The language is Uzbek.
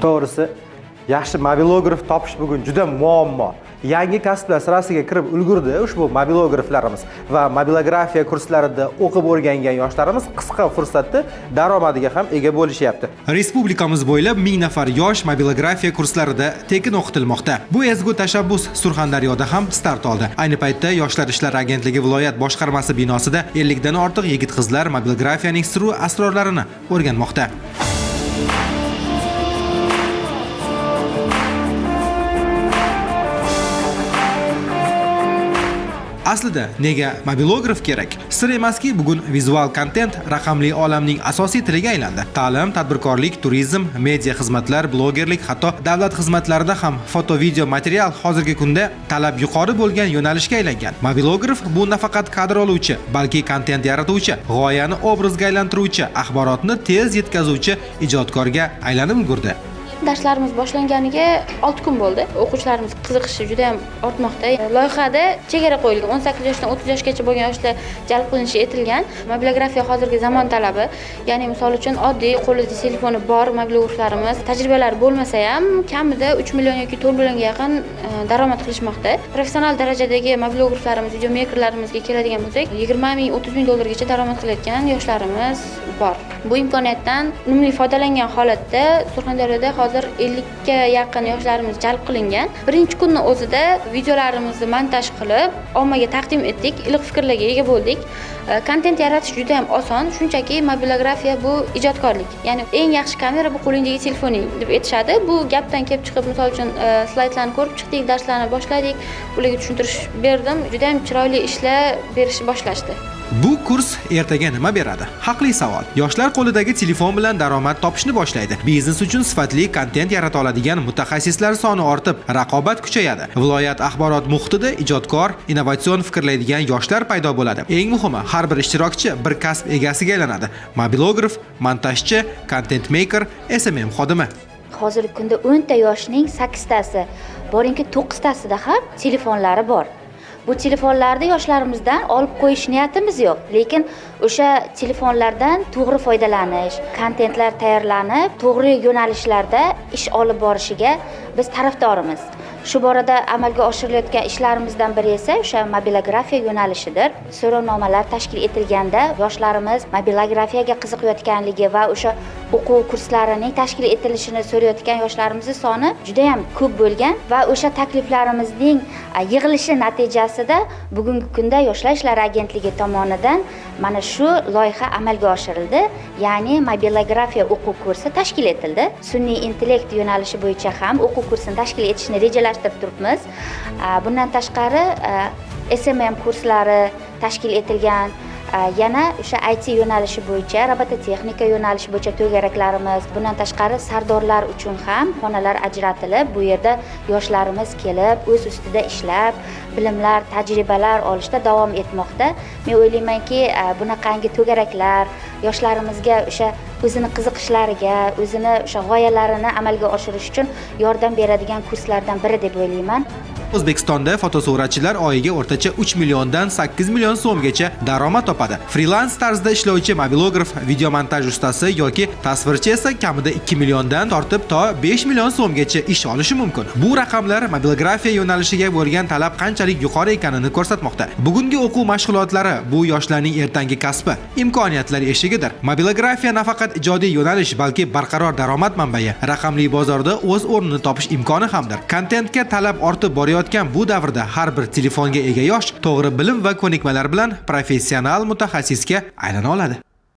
To'g'risi, yaxshi mobilograf topish bugun juda muammo. Yangi kasblar sirasiga kirib ulgurdi ushbu mobilograflarimiz va mobilografiya kurslarida o'qib o'rgangan yoshlarimiz qisqa fursatda daromadiga ham ega bo'lishyapti. Respublikamiz bo'ylab 1000 nafar yosh mobilografiya kurslarida tekin o'qitilmoqda. Bu ezgu tashabbus Surxondaryoda ham start oldi. Ayni paytda Yoshlar ishlari agentligi viloyat boshqarmasi binosida 50 dan ortiq yigit qizlar mobilografiyaning siru asrorlarini o'rganmoqda. Aslida nega mobilograf kerak? Sir emaski, bugun vizual kontent raqamli olamning asosiy tiliga aylandi. Ta'lim, tadbirkorlik, turizm, media xizmatlar, blogerlik, hatto davlat xizmatlarida ham foto video material hozirgi kunda talab yuqori bo'lgan yo'nalishga aylangan. Mobilograf bu nafaqat kadr oluvchi, balki kontent yaratuvchi, g'oyani obrazga aylantiruvchi, axborotni tez yetkazuvchi ijodkorga aylanib ulgurdi. Darslarimiz boshlanganiga 6 kun bo'ldi. O'quvchilarimiz qiziqishi juda ham ortmoqda. Loyihada chegara qo'yilgan. 18 yoshdan 30 yoshgacha bo'lgan yoshlar jalb qilinishi aytilgan. Mobilografiya hozirgi zamon talabi. Ya'ni misol uchun oddiy qo'lida telefoni bor mobilograflarimiz tajribalari bo'lmasa ham kamida 3 million yoki 4 millionga yaqin daromad qilishmoqda. Professional darajadagi mobilograflarimiz, videomekerlarimizga keladigan bo'lsak, 20 ming, 30 ming dollargacha daromad qilayotgan yoshlarimiz bor. Bu imkoniyatdan unumli foydalangan holatda Surxondaryoda hozir 50 ga yaqin yoshlarimiz jalb qilingan. Birinchi kunni o'zida videolarimizni montaj qilib, ommaga taqdim etdik, iliq fikrlarga ega bo'ldik. Kontent yaratish juda ham oson, shunchaki mobilografiya bu ijodkorlik. Ya'ni eng yaxshi kamera bu qo'lingdagi telefoning deb aytishadi. Bu gapdan kelib chiqib, misol uchun, slaydlarni ko'rib chiqdik, darslarni boshladik, ularga tushuntirish berdim. Juda ham chiroyli ishlar berishni boshlashdi. Bu kurs ertaga nima beradi? Haqli savol. Yoshlar qo'lidagi telefon bilan daromad topishni boshlaydi. Biznes uchun sifatli kontent yarata oladigan mutaxassislar soni ortib, raqobat kuchayadi. Viloyat axborot muhitida ijodkor, innovatsion fikrlaydigan yoshlar paydo bo'ladi. Eng muhimi, har bir ishtirokchi bir kasb egasiga aylanadi. Mobilograf, montajchi, content maker, SMM xodimi. Hozirgi kunda 10 ta yoshning 8 tasi, boringki 9 tasida ham telefonlari bor. Bu telefonlarni yoshlarimizdan olib qo'yish niyatimiz yo'q, lekin o'sha telefonlardan to'g'ri foydalanish, kontentlar tayyorlanib, to'g'ri yo'nalishlarda ish olib borishiga biz tarafdorimiz. Shu borada amalga oshirilayotgan ishlarimizdan biri esa o'sha mobilografiya yo'nalishidir. So'rovnomalar tashkil etilganda yoshlarimiz mobilografiyaga qiziqayotganligi va o'sha o'quv kurslarining tashkil etilishini so'rayotgan yoshlarimizni soni juda ham ko'p bo'lgan va o'sha takliflarimizning yig'ilishi natijasida bugungi kunda Yoshlar ishlari agentligi tomonidan mana shu loyiha amalga oshirildi, ya'ni mobilografiya o'quv kursi tashkil etildi. Sun'iy intellekt yo'nalishi bo'yicha ham o'quv kursini tashkil etishni rejalashtirib turibmiz. Bundan tashqari SMM kurslari tashkil etilgan. Yana o'sha IT yo'nalishi bo'yicha, robototexnika yo'nalishi bo'yicha to'garaklarimiz, bundan tashqari sardorlar uchun ham xonalar ajratilib, bu yerda yoshlarimiz kelib, o'z ustida ishlab, bilimlar, tajribalar olishda davom etmoqda. Men o'ylaymanki, bunaqangi to'garaklar yoshlarimizga o'sha o'zini qiziqishlariga, o'zini o'sha g'oyalarini amalga oshirish uchun yordam beradigan kurslardan biri deb o'ylayman. O'zbekistonda fotosuratchilar oyiga o'rtacha 3 milliondan 8 million so'mgacha daromad topadi. Frilans tarzda ishlovchi mobilograf, videomontaj ustasi yoki tasvirchi esa kamida 2 milliondan tortib to 5 million so'mgacha ish olishi mumkin. Bu raqamlar mobilografiya yo'nalishiga bo'lgan talab qanchalik yuqori ekanini ko'rsatmoqda. Bugungi o'quv mashg'ulotlari bu yoshlarning ertangi kasbi, imkoniyatlar eshigidir. Mobilografiya nafaqat ijodiy yo'nalish, balki barqaror daromad manbai, raqamli bozorda o'z o'rnini topish imkoni hamdir. Kontentga talab ortib borayotgan bu davrda har bir telefonga ega yosh to'g'ri bilim va ko'nikmalar bilan professional mutaxassisga aylana oladi.